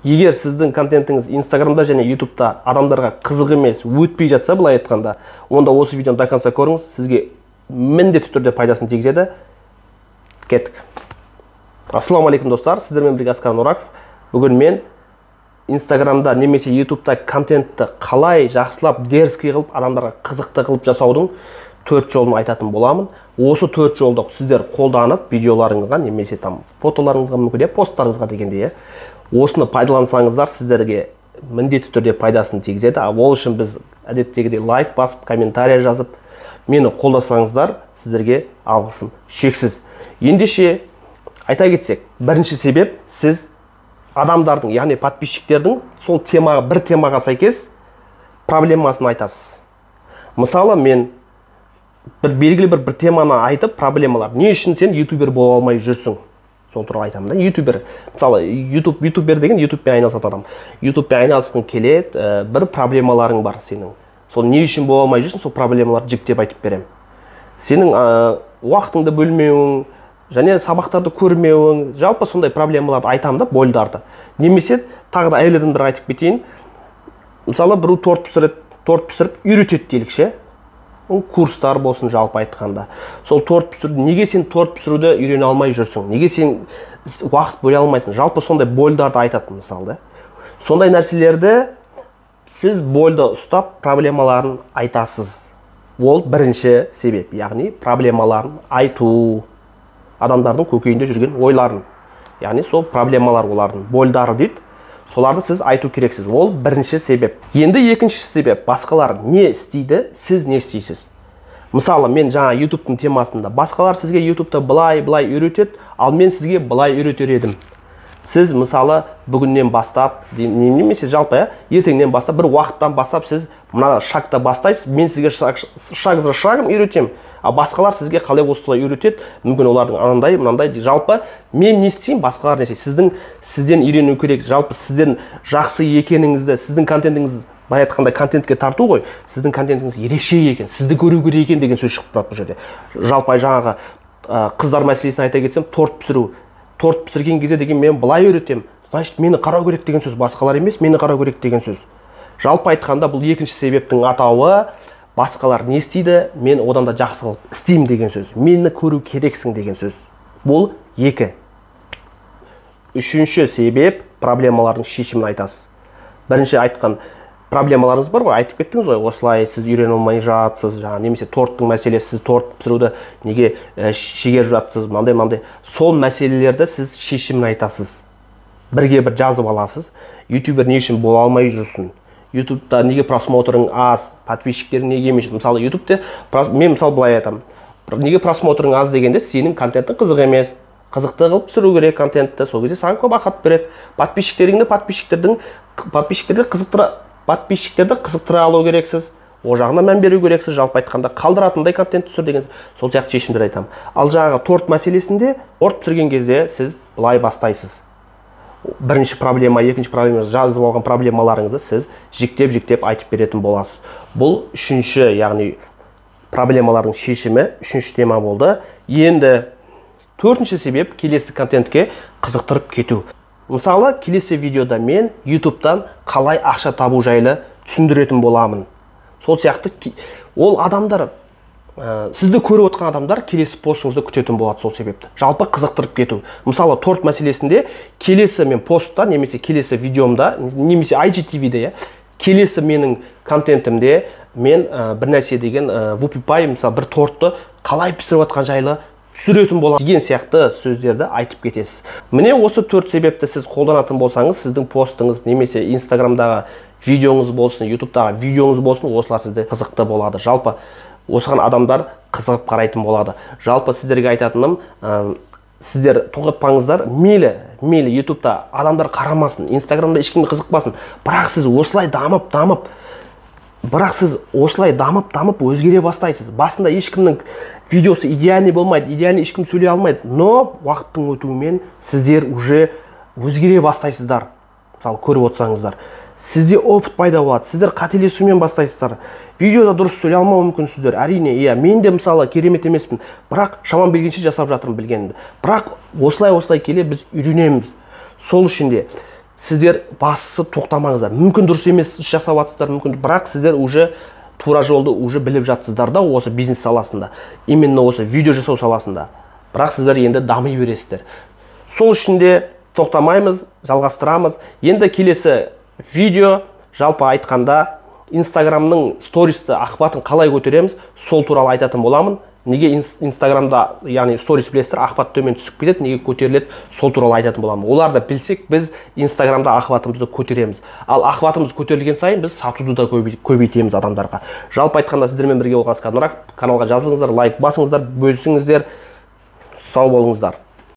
Егер сіздің контентіңіз Инстаграмда және Ютубта адамдарға қызық емес, өтпей жатса, былай айтқанда, онда осы видеоны до конца көріңіз, сізге міндетті түрде пайдасын тигізеді. Кеттік. Ассалаумағалейкум, достар, сіздермен бірге Асқар Нұраков. Бүгін мен Инстаграмда немесе Ютубта контентті қалай жақсылап, дерзкий қылып, адамдарға қызықты қылып жасаудың төрт жолын айтатын боламын. Осы төрт жолды сіздер қолданып, видеоларыңызға немесе там фотоларыңызға, мүмкін, посттарыңызға дегендей, осыны пайдалансаңыздар, сіздерге міндетті түрде пайдасын тигізеді. Ал ол үшін біз әдеттегідей лайк басып, комментарий жазып, мені қолдасаңыздар, сіздерге алғысым шексіз. Ендеше айта кетсек, бірінші себеп: сіз адамдардың, яғни подписчиктердің сол темаға, бір темаға сәйкес проблемасын айтасыз. Мысалы, мен бір белгілі бір теманы айтып, проблемалар, не үшін сен ютубер бола алмай жүрсің, сол туралы айтамын да. Ютубер, мысалы, ютуб, ютубер деген ютубпен айналысатын адам. Ютубпен айналысқың келеді, бір проблемаларың бар сенің, сол не үшін бола алмай жүрсің, сол проблемаларды жіктеп айтып беремін. Сенің уақытыңды бөлмеуің және сабақтарды көрмеуің, жалпы сондай проблемаларды айтамын да, больдарды. Немесе тағы да әйел адамдарға айтып кетейін. Мысалы, біреу торт пісіреді, торт пісіріп үйретеді делік ше, курстар болсын, жалпы айтқанда, сол торт пісіру, неге сен торт пісіруді үйрене алмай жүрсің, неге сен уақыт бөле алмайсың, жалпы сондай больдарды айтады, мысалы да. Сондай нәрселерді сіз больды ұстап, проблемаларын айтасыз. Ол бірінші себеп, яғни проблемаларын айту, адамдардың көкейінде жүрген ойларын, яғни сол проблемалар, олардың больдары дейді, соларды сіз айту керексіз. Ол бірінші себеп. Енді екінші себеп: басқалар не істейді, сіз не істейсіз? Мысалы, мен жаңа ютубтың темасында, басқалар сізге ютубта былай былай үйретеді, ал мен сізге былай үйретер едім. Сіз, мысалы, бүгіннен бастап немесе жалпы, ертеңнен бастап, бір уақыттан бастап сіз мына шагта бастайсыз, мен сізге шаг за шагом үйретемін, ал басқалар сізге қалай осылай үйретеді, мүмкін, олардың анандай мынандай. Жалпы мен не істеймін, басқалар не істейді, сізден үйрену керек, жалпы сізден жақсы екеніңізді, сіздің контентіңіз, былай айтқанда, контентке тарту ғой, сіздің контентіңіз ерекше екен, сізді көру керек екен деген сөз шығып тұрады бұл жерде. Жалпы жаңағы қыздар мәселесін айта кетсем, торт пісіру, торт пісірген кезде деген мен былай үйретемін, значит, мені қарау керек деген сөз, басқалар емес, мені қарау керек деген сөз. Жалпы айтқанда, бұл екінші себептің атауы: басқалар не істейді, мен одан да жақсы қылып істеймін деген сөз, мені көру керексің деген сөз. Бұл екі. Үшінші себеп: проблемалардың шешімін айтасыз. Бірінші айтқан проблемаларыңыз бар ғой, айтып кеттіңіз ғой, осылай сіз үйрене алмай жатсыз жаңа, немесе торттың мәселесі, сіз торт пісіруді неге шегеріп жатсыз, мынандай мынандай, сол мәселелерді сіз шешімін айтасыз. Бірге бір жазып аласыз: ютубер не үшін бола алмай жүрсің, ютубта неге просмотрың аз, подписчиктерің неге емес. Мысалы, ютубте мен, мысалы, былай айтамын: неге просмотрың аз дегенде, сенің контентің қызық емес, қызықты қылып түсіру керек контентті, сол кезде саған көп ақша береді. Подписчиктеріңді, подписчиктерді қызықтыра, подписчиктерді қызықтыра алу керексіз, ол жағына мән беру керексіз, жалпы айтқанда, қалдыратындай контент түсір деген сол сияқты шешімдер айтамын. Ал жаңағы торт мәселесінде, торт пісірген кезде сіз былай бастайсыз: бірінші проблема, екінші проблема, жазып алған проблемаларыңызды сіз жіктеп жіктеп айтып беретін боласыз. Бұл үшінші, яғни проблемалардың шешімі үшінші тема болды. Енді төртінші себеп: келесі контентке қызықтырып кету. Мысалы, келесі видеода мен ютубтан қалай ақша табу жайлы түсіндіретін боламын. Сол сияқты ол адамдар, сізді көріп отқан адамдар келесі постыңызды күтетін болады. Сол себепті жалпы қызықтырып кету. Мысалы, торт мәселесінде келесі мен постта немесе келесі видеомда немесе IGTV-де, иә, келесі менің контентімде мен бір нәрсе деген, вупи пай, мысалы, бір тортты қалай пісіріп жатқан жайлы түсіретін боламын деген сияқты сөздерді айтып кетесіз. Міне, осы төрт себепті сіз қолданатын болсаңыз, сіздің постыңыз немесе инстаграмдағы видеоңыз болсын, ютубтағы видеоңыз болсын, осылар сізде қызықты болады, жалпы осыған адамдар қызығып қарайтын болады. Жалпы сіздерге айтатыным, сіздер тоқтатпаңыздар. Мейлі, мейлі, ютубта адамдар қарамасын, инстаграмда ешкімге қызықпасын, бірақ сіз осылай дамып дамып өзгере бастайсыз. Басында ешкімнің видеосы идеальный болмайды, идеальный ешкім сөйлей алмайды, но уақыттың өтуімен сіздер уже өзгере бастайсыздар. Мысалы, көріп отырсаңыздар, сізде опыт пайда болады, сіздер қателесумен бастайсыздар, видеода дұрыс сөйлей алмауы мүмкінсіздер, әрине, иә. Мен де, мысалы, керемет емеспін, бірақ шамам келгенше жасап жатырмын білгенімді. Бірақ осылай осылай келе біз үйренеміз. Сол үшін де Сіздер бастысы тоқтамаңыздар. Мүмкін дұрыс емес іс жасап жатсыздар, мүмкін, бірақ сіздер уже тура жолды уже біліп жатсыздар да осы бизнес саласында, именно осы видео жасау саласында. Бірақ сіздер енді дами бересіздер. Сол үшін де тоқтамаймыз, жалғастырамыз. Енді келесі видео, жалпы айтқанда, Инстаграмның стористі охватын қалай көтереміз, сол туралы айтатын боламын. Неге Инстаграмда, яғни сторис білесіздер, охват төмен түсіп кетеді, неге көтеріледі, сол туралы айтатын боламын. Оларды білсек, біз Инстаграмда охватымызды көтереміз. Ал охватымыз көтерілген сайын біз сатуды да көбейтеміз адамдарға. Жалпы айтқанда, сіздермен бірге болған Асқар Нұрак. Каналға жазылыңыздар, лайк басыңыздар, бөлісіңіздер. Сау болыңыздар.